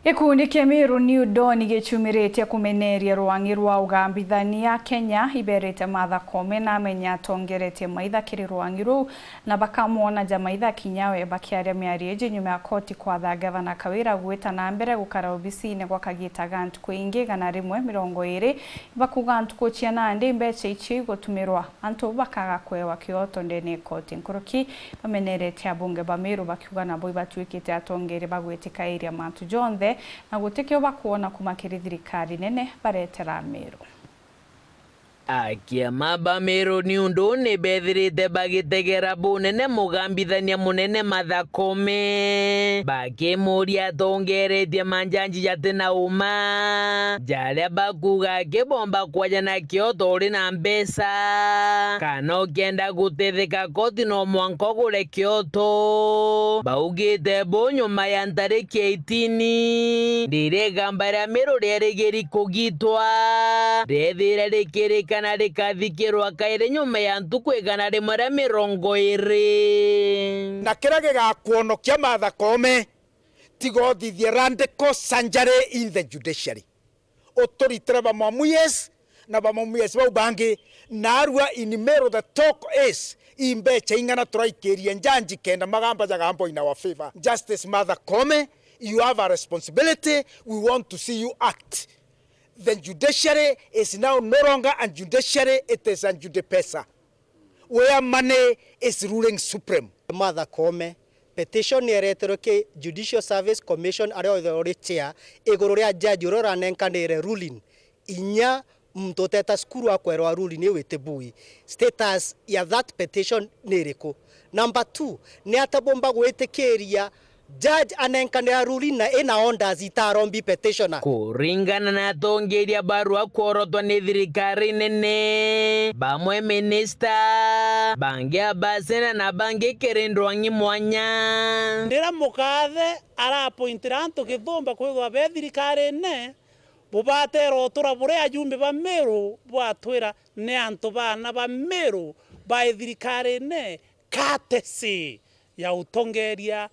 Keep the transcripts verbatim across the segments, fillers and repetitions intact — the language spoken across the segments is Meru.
Gikundi kia Meru New Dawn gichumiritie kumeneria rwang'i rwa ugambithania Kenya, iberite Martha Koome na amenya atongeretie maitha kiri rwang'i ruu na bakamwona ja maitha kinya we. Bakiaria miario iji nyuma ya koti kwatha Gavana Kawira gwita na mbere gukara obisine gwa kagiita ga ntuku ingi igana rimwe mirongo iiri, bakuga ntuku cia nandi mbecha icio igutumirwa antu bakaga kwewa kioto ndene ya koti. Nkuruki bameneretie abunge ba Meru bakiuga nabo ibatuikite atongeria bagwitikairia mantu jonthe na gutikio bakwona kuma kiri thirikari nene baretera Meru. Akiama ba Meru niundu ni bethirite bagitegera bunene mugambithania munene Martha Koome, bakimuria atongeretie manjanji jati na uma, jaria bakuga akibomba kwaja na kioto uri na mbeca, kana ukienda gutetheka koti no mwanka ugure kioto. Baugite bu nyuma ya ntariki eighteen, riria igamba ria Meru riarigiri kugitwa, riethire rikirikana rikathikirwa kairi nyuma ya ntuku igana rimwe ria mirongo iiri. Na kiria gigakwonokia Martha Koome, tiga uthithie radical surgery in the judiciary. Uturitire ba Mamuyes, na ba Mamuyes bau bangi. Narua in Meru, the talk is, i mbecha ing'ana turaikirie njanji kenda magamba jagambwa in our favor? Justice Martha Koome, you have a responsibility. We want to see you act. The judiciary is now no longer a judiciary, it is a judipesa where money is ruling supreme. Martha Koome, petition niereterwe ki Judicial Service Commission, aria othe uri chair, iguru ria judge uria uranenkanire ruling. Inya muntu uteta cukuru akwerwa ruling iu itibui. Status ya that petition ni iriku? Number two, ni atia bumba gwitikiria judge anenkanira ruling na ina orders itarombi petitioner? Kuringana na atongeria barua kworotwa ni thirikari nene, bamwe minister, bangi abasena na bangi kiri ndwang'i mwanya. Ndira mukathe arapointira antu githumba kwithwa be thirikarine, bubatera utura buria ajumbe ba Meru bwatwira ni antu baana ba Meru bai thirikarine, courtesy ya utongeria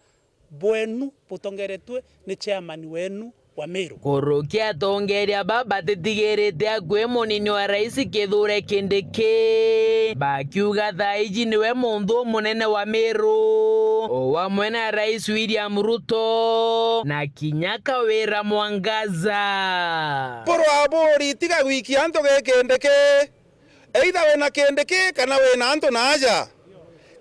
bwenu butongeretue ni chairman wenu wa Meru. Nkuruki atongeria aba batitigirite akui munini wa rais Kithure Kindiki, bakiuga thaa iji niwe muntu umunene wa Meru, o amwe na Rais William Ruto na kinya Kawira Mwangaza. Burwa buri tiga gwikia antu gi Kindiki. Either wina Kindiki kana wina antu naaja,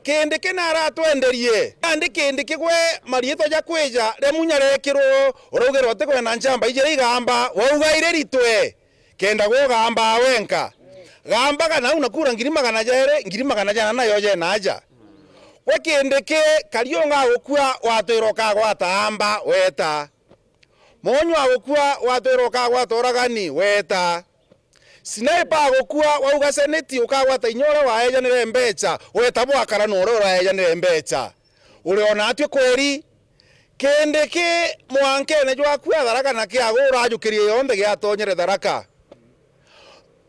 Kindiki naratwenderie. Nandi Kindiki gwe mariitwa ja kwija ria munya rekirwo, uraugirwa ati kwena nchamba ijiri igamba, wauga iriritwe, kenda gwe ugambaa wenka. Gambaga nau na kura ngiri magana jeri, ngiri magana jana nayo jenaaja. Gwe Kindiki, Kariunga agukua, watwirwa ukagwata amba, weta. Monyo agukua, watwirwa ukagwata uragani, weta. Sniper agukua, wauga seneti ukagwata inya uria waejanire mbecha, weta bwakara na uria uraejanire mbecha. Uriona atwi kweri? Kindiki mwankene jwaku a Tharaka na kiagu urajukirie yonthe giatonyere Tharaka.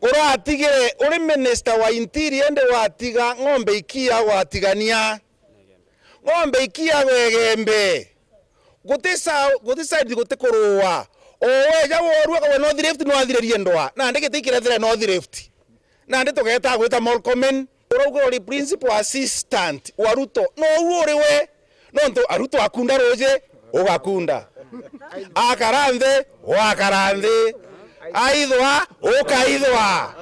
Uratigire uri minister wa interior, indi watiga ng'ombe ikia gwatigania. Ng'ombe ikia gwegembe. Guti sa-, guti side guti kurua. O weja worua kawe North Rift nwathiririe ndwa. Nandi giti kirethire North Rift. Nandi tugeta gwita Murkomen. Urauga uri principal assistant wa Ruto. No u uri we. Nontu Ruto akunda ruji, ugakunda. Akara nthi, wakara nthi. Aithwa, ukaithwa.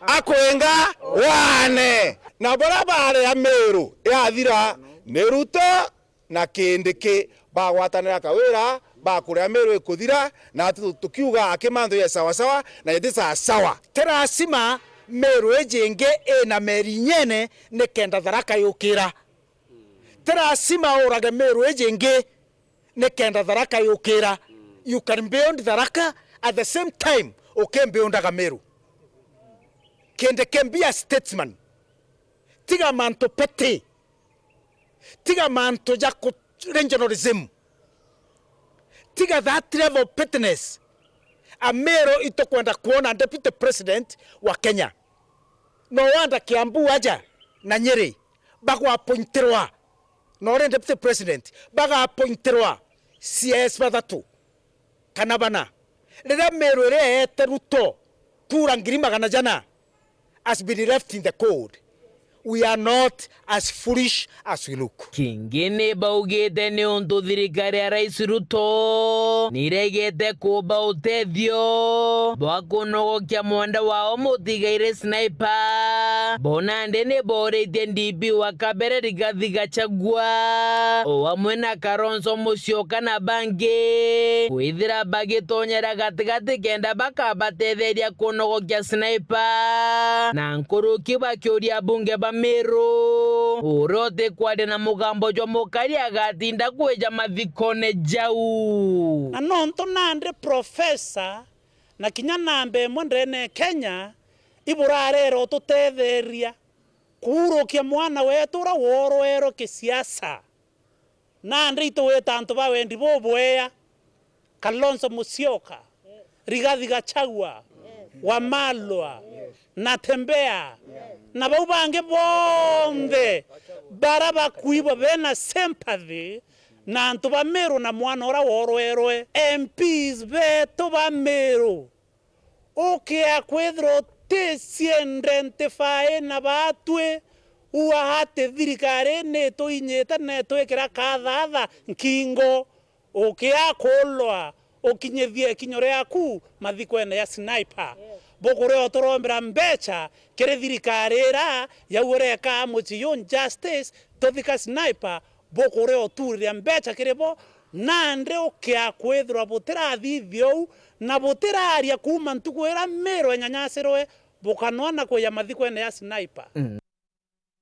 Akwenga, wane. Na baria bari a Meru yathira, ni Ruto na Kindiki bagwatanira Kawira, bakuria Meru ikuthira, na tu-, tukiuga aki mantu ye sawa sawa, na jeti sawa sawa. Ti lasima Meru iji ingi ina meri inyene ni kenda Tharaka yukira. Ti lasima urage Meru iji ingi ni kenda Tharaka yukira. You can build Tharaka at the same time ukimbuildaga Meru. Kindiki, be a statesman. Tiga mantu petty. Tiga mantu ja ku-, regionalism. Tiga that level of pettiness. Ameru itukwenda kuona deputy president wa Kenya. No wanda Kiambu aja na Nyeri, bagwapointirwa. No uri deputy president, bagwapointirwa C I S bathatu. kana bana. Riria Meru iria eete Ruto kura ngiri magana jana has been left in the cold. We are not as foolish as we look. Kingi ni baugite niuntu thirikari ya Rais Ruto niregete kuba utethio bwa kunogokia mwenda wao mutigaire Sniper, bo nandi ni boritie D P wa kabere Rigathi Gachagua o amwe na Kalonzo Musyoka na bangi kwithira bagitonyera gatigati kenda bakabatetheria kunogokia Sniper, na nkuruki bakiuria abunge ba Meru uria utikwaria na mugambo jwa mukari agatinda kwija mathikone jau. Na nontu nandi professor na kinya namba imwe ndene Kenya iburarera ututetheria kuurukia mwana wetu uria worwerwe kisiasa. Nandi itugwita antu ba wendi bubwea, Kalonzo Musyoka, Rigathi Gachagua, Wamalwa, Natembeya, na bau bangi bonthe bara bakwigua bena sympathy na antu ba Meru na mwana uria worwerwe. M Ps betu ba Meru, ukia kwithirwa uticiendentify na baatwi, ua ati thirikari nituinyite na itwikira kathatha nkingo, ukia kulwa ukinyithie ikinyo riaku mathikwene ya Sniper. Bukuria uturombera mbecha kiri thirikari ira yauga irekaa mucii juu justice, tuthika Sniper, bukuria uturire mbecha kiri bo, nandi ukia kwithirwa butirathithia uu, na butiraria kuuma ntuku ira Meru enyanyasirwe, bukanwa na kuya mathikwene ya Sniper. Mm.